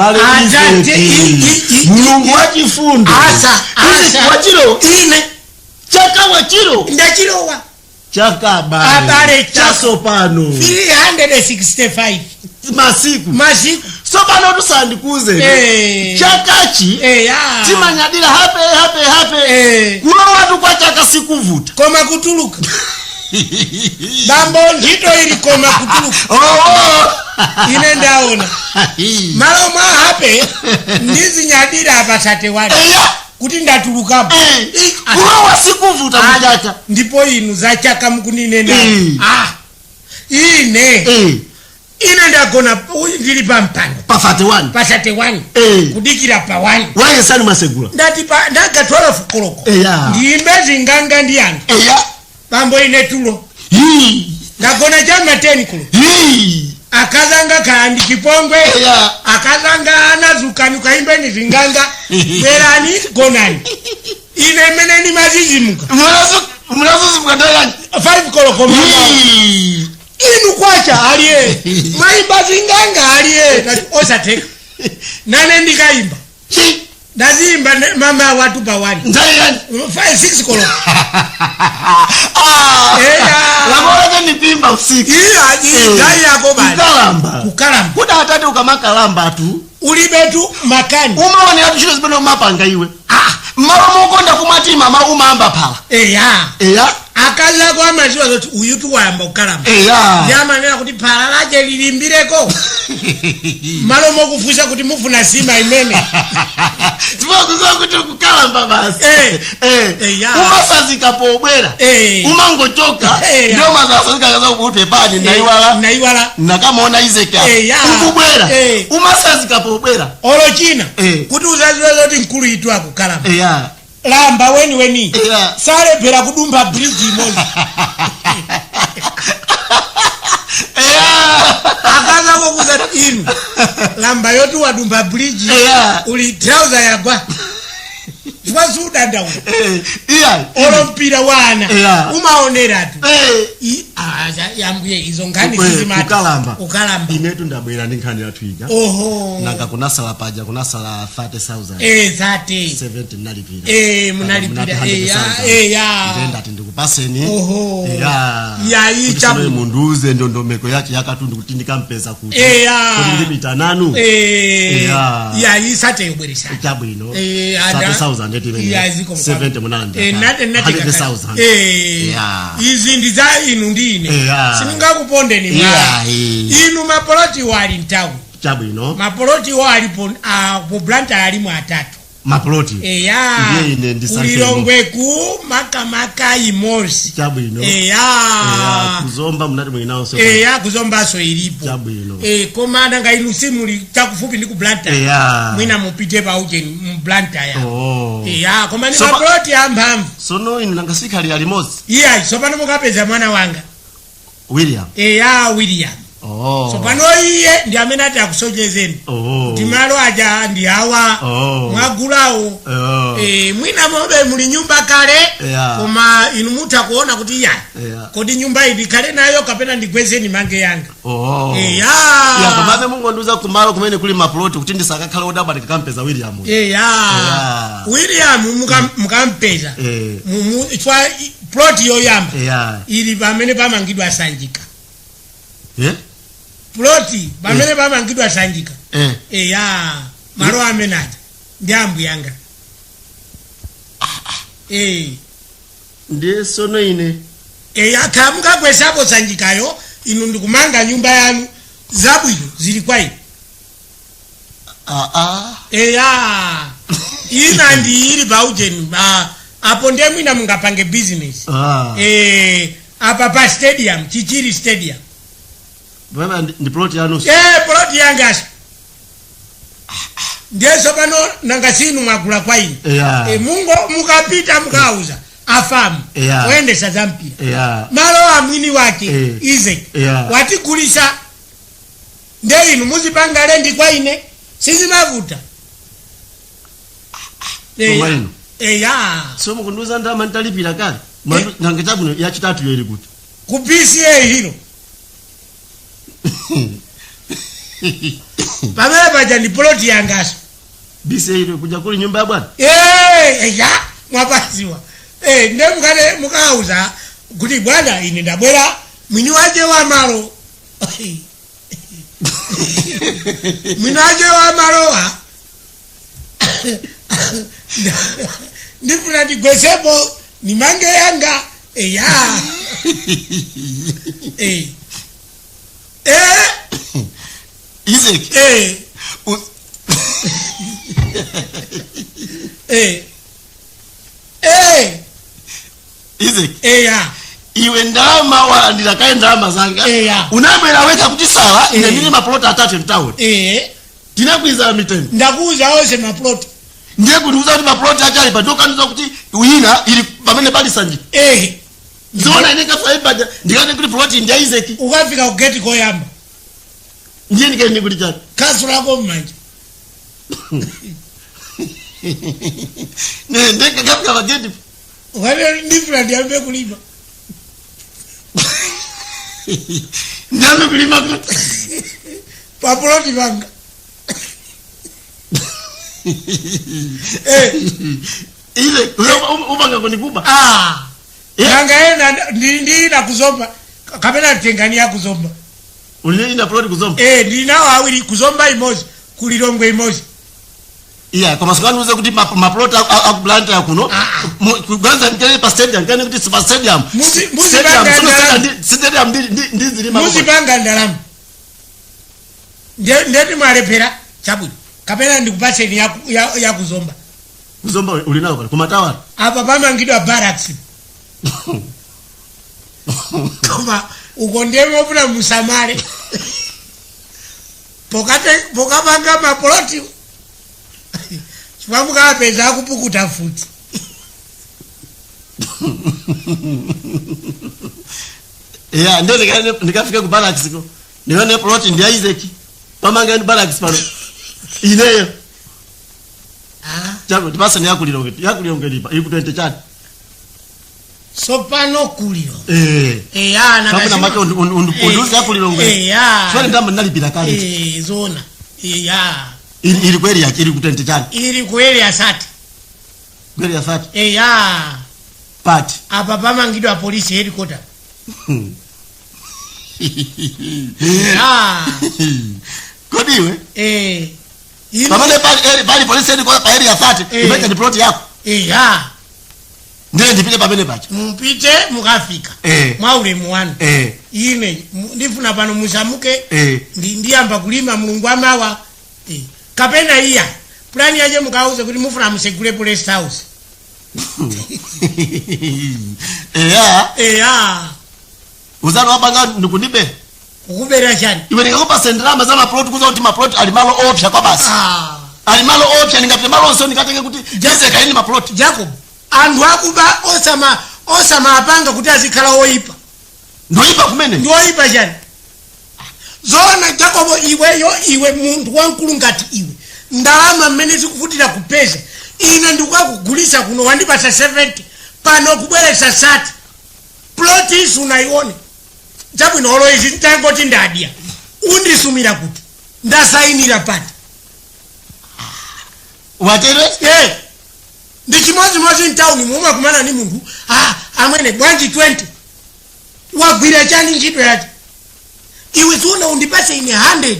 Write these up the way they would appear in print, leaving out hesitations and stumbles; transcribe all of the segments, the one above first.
Abale. Atate, Izeki. Mulungu wachifundo. Asa, Izeki asa. wachilo. Ine. Chaka wachilo. Ndachilowa. Chaka, abale. Abale, chaka. Chasopano. 365 masiku. Masiku. Sopano tusandikuze. Chakachi timanyadira happy, happy, happy. Kulowatu kwa chaka sikuvuta. Koma kutuluka, bambo, ntchito ili, koma kutuluka. Oh. Ine ndaona malo mwa happy ndizinyadira apa 31 kuti ndatulukapo. Kulowa sikuvuta muchaka. Ndipo inu zachaka mukuninena. Ah, ine ine ndagona, ndili pa mpando. Pa 31. Pa 31. Kudikira pa 1. Wayesani masegula. Ndati pa ndaga 12 koloko ndiyimbe zinganga ndi anthu. Bambo, ine tulo. Ndagona chama 10 koloko. Akazanga khala ndi chipongwe. Akazanga anazukani, ukaimbeni zinganga, bwerani, gonani. Ine mene nimazizimuka. Munazuzimuka ndayani? 5 koloko mama. Inu kwacha aliye mwaimba zinganga aliye. Tati, osatheka, nane ndikayimba. Ndaziyimba mama watu pa 1. Ndayani? 5 6 koloko. Eya. Lakoleke ndipimba usiku. Iya, ndayi yako bali. Kukalamba. Kukalamba. Kuda atati ukamakalamba tu ulibetu makani. Umaonera ntchito zimene umapanga iwe. Mmalo mokonda kumatima ma umamba phala. Eya. Eya. Akazi ako amaziwa zoti uyu tuwayamba kukalamba. Ndi amanena kuti phala lache lilimbireko, malo mokufunsa kuti mufuna sima imene. Timakuziwa kuti kukalamba basi. Eya. Umasazika pobwera. Umangochoka. Ndio masazika kaza kuti pepani, naiwala. Naiwala. Nakamaona Isaac apa. Eya. Ukubwera. Umasazika pobwera. Olo china kuti uzaziwa zoti mkulu itu akukalamba. Lamba weni weni. Salephera kudumpha bridge imodzi. Akazako kuzati inu lamba yoti wadumpha bridge. Uli trouser yagwa chifukwa siudandaula. Iya. Olo mpira wa ana umaoneratu. Yambuye, izo nkhani sizimati. Kukalamba. Kukalamba. Inetu ndabwera ndi nkhani yathu ija. Oho. Nanga kunasala paja, kunasala 30,000. 30. 70 nalipira. Munalipira. Munati 100,000. Eya. Ndiye ndati ndikupaseni. Oho. Eya. Ya, iyi Kuti chabu. sono mundiuze ndondomeko yacho yakatundu kuti ndikampeza kuti. Eya. Kuti ndipita nanu. Eya. Ya, isate yobweresana. Chabwino. Ada. 30,000 eti imene. Ya, ziko. 70 munalandira. Nate 100,000. Izi ndi za inu ndi ine. Sindingakupondeni mwala. Inu, mapoloti wali mtawu. Chabwino. Mapoloti wo alipo ku Blantyre alimo atatu. Mapoloti. Eya. Ndiye ine ndisankhemo. Kulilongweku makamaka imozi. Chabwino. Eya. Eya, kuzomba munati mwinawonso. Eya, kuzombaso ilipo. Chabwino. Koma nanga inu simuli chakufupi ndi ku Blantyre? Mwina mupite pa ujeni mu Blantyre. Oh. Eya, koma ndi So mapoloti amphamvu. Sono inu nanga sikhali alimodzi. Iya, tsopano mukapeza mwana wanga. William. Eya, William. Oh. Tsopano iye ndi amene ati akusochezeni kuti malo aja ndi awa mwagulawo. Oh. Mwina mobe muli nyumba kale koma inu mutha kuona kuti ya kodi nyumba iyi ndikhale nayo kapena ndigwezeni mange yanga. Oh. Eya. Ya, komabe mungondiuza kumalo kumene kuli maploti kuti ndisakakhale wodabwa ndikampeza William. Eya. William mukampeza chifukwa plot yoyamba ili pamene pamangidwa Sanjika. Ploti pamene pamangidwa Sanjika. Eya, malo amene aja ndi ambuyanga. Ndiye sono ine Eya, kha mukagwesapo Sanjikayo, inu ndikumanga nyumba yanu zabwino zili kwa inu. Ah ah. Eya, ina ndi ili paujeni apo ndiye mwina mungapange business. Apa pa stadium, Chichiri Stadium. Bwana, ndi plot yanu. Plot yangaso. Ndiye tsopano nanga sinu mwagula kwa ine. Mungo mukapita mukauza afamu oyendesa za mpira malo amwini wake Isaac watigulisa, nde inu muzipanga lendi kwa ine, sizimavuta. Koma inu. Eya. So mukundiuza ndalama nditalipira kale. Nanga chabwino, yachitatu yo ili kuti? Ku PCA hilo. Pamene paja ndi ploti yangaso. BCA ile kuja kuli nyumba ya bwana. Eh, ya mwapaziwa. Eh, nde mukale mukauza kuti bwana ine ndabwera mwini waje wa malo. Mwini waje wa malowa ndifuna ndigwesepo nimange yanga. Eya. Eh. Eh. Isaac. Eh. Eh. Eh. Isaac. Eya. Iwe ndalama walandira kaye ndalama zanga. Eya. Unabwera weka kuti sawa ine ndili maplot atatu mtown. Eh. Tinakwiza mitengo. Ndakuuza onse maplot. Ndiye kundiuza kuti maplot achali pa ndokaniza kuti wina ili pamene pali sanji. Eh. Zona ine kafaiba ndikane kuti plot ndi Isaac. Ukafika ku gate koyamba. Ndiye ndikene kuti chani. Kasu lako mmanja. Ne ndeke kafika pa gate. Ukale ndifuna ndiyambe kulima. Ndiyambe kulima kuti. Pa plot panga. Eh. Ile upanga kunikuba. Ah. Nanga ena ndi na kuzomba kapena tengani ya kuzomba. Uli ina plot kuzomba? Eh, ndi nawo awiri kuzomba imozi, kulilongwe imozi. Iya, koma sikani uze kuti maplot akublanta ya kuno. Kuganza nkele pa stadium, nkele kuti pa stadium. Muzi banga ndalama. Stadium ndi zilima. Muzi banga ndalama. Ndeti mwalepera chabwino. Kapena ndikupase ni ya kuzomba. Kuzomba ulinawo pale kumatawa. Apa pamangidwa barracks. Koma uko ndemo puna musamale. Pokate pokapanga maploti. Chifukwa kapeza kupukuta futi. Yeah, ndio nikafika ku barracks ko. Nione plot ndi Isaac. Pamanga ndi barracks pano. Ineyo. Ah. Chako tipasa ni yakulilonge. Yakulilonge lipa. Iku 20 chani. Sopano kulilo. Eh. Eh, ah na Kama macho unduzi yakulilonge. Eh, ah. Swali ndamba nalipira kale. Eh, zona. Eh, ah. Ili kweli ya ili ku 20 chani. Ili kweli ya sati. Kweli ya sati. Eh, ah. Party. Apa pamangidwa polisi headquarter. Ah. Kodiwe? Eh. Pamene pali polisi headquarter pa area 30, imecha ni plot yako. Eh, ah. Ndiye ndipite pamene pacha. Mupite mukafika. Eh. Mwaulemu wanu. Eh. Ine ndifuna pano musamuke. Eh. Ndiyamba kulima mulungu amawa. Eh. Kapena iya. Plani yaje mukauze kuti mufuna musegule police house. Eh, ah. Eh, ah. Uzalo wapanga ndikunibe. Kukubera chani. Iwe nikakupa sendrama za maplot kuza kuti maplot alimalo option kwa basi. Ah. Alimalo option ngati malo onse nikatenge kuti jeze kaini maplot. Jacob, anthu akuba osama apanga kuti azikhala oyipa. Ndoyipa kumene? Ndoyipa chani. Zona Jacob iweyo iwe munthu wankulu ngati iwe. Ndalama mmene zikuvutira kupeza. Ine ndikukugulisa kuno wandipasa 70 pano kubweretsa 30. Plot isu unaione. Chabwino olo izi ntangoti ndadya. Undisumira kuti ndasainira pati. Watere? Eh. Ndi chimodzimodzi mtawuni muma kumana ni munthu, ah, amwene bwanji 20. Wagwira chani ntchito yacho. Iwe tsono undipase ine 100.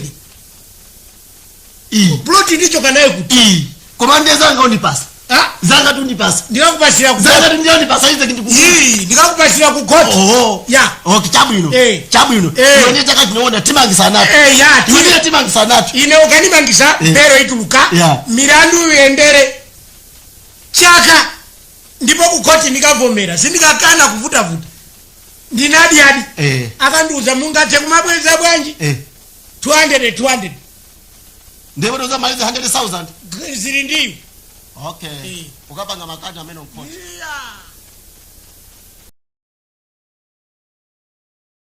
I. Plot ndicho kanaye kuti. I. Koma ndiye zanga undipasa. Ah? Zanga tundipasa. Ndikakupasira ku Zanga tundipasa ize kintu. Ii, ndikakupasira ku court. Oh. Ya. Okay, chabwino. Eh. Chabwino. Eh. Iwe ndiye chaka chinoona timangisa nacho. Eh, ya. Iwe ndiye timangisa nacho. Ine ukanimangisa Eh. bero ituluka. Ya. Milandu iendere. Chaka. Ndipo ku court ndikavomera. Sindikakana kuvuta vuta. Ndinadi adi. Eh. Akandiuza mungathe kumabweza bwanji. Eh. 200 200. Ndipo ndozamaliza 100,000. Zili ndiyo. Okay. Eh. Ukapanga makadi amene unkhothi. Yeah.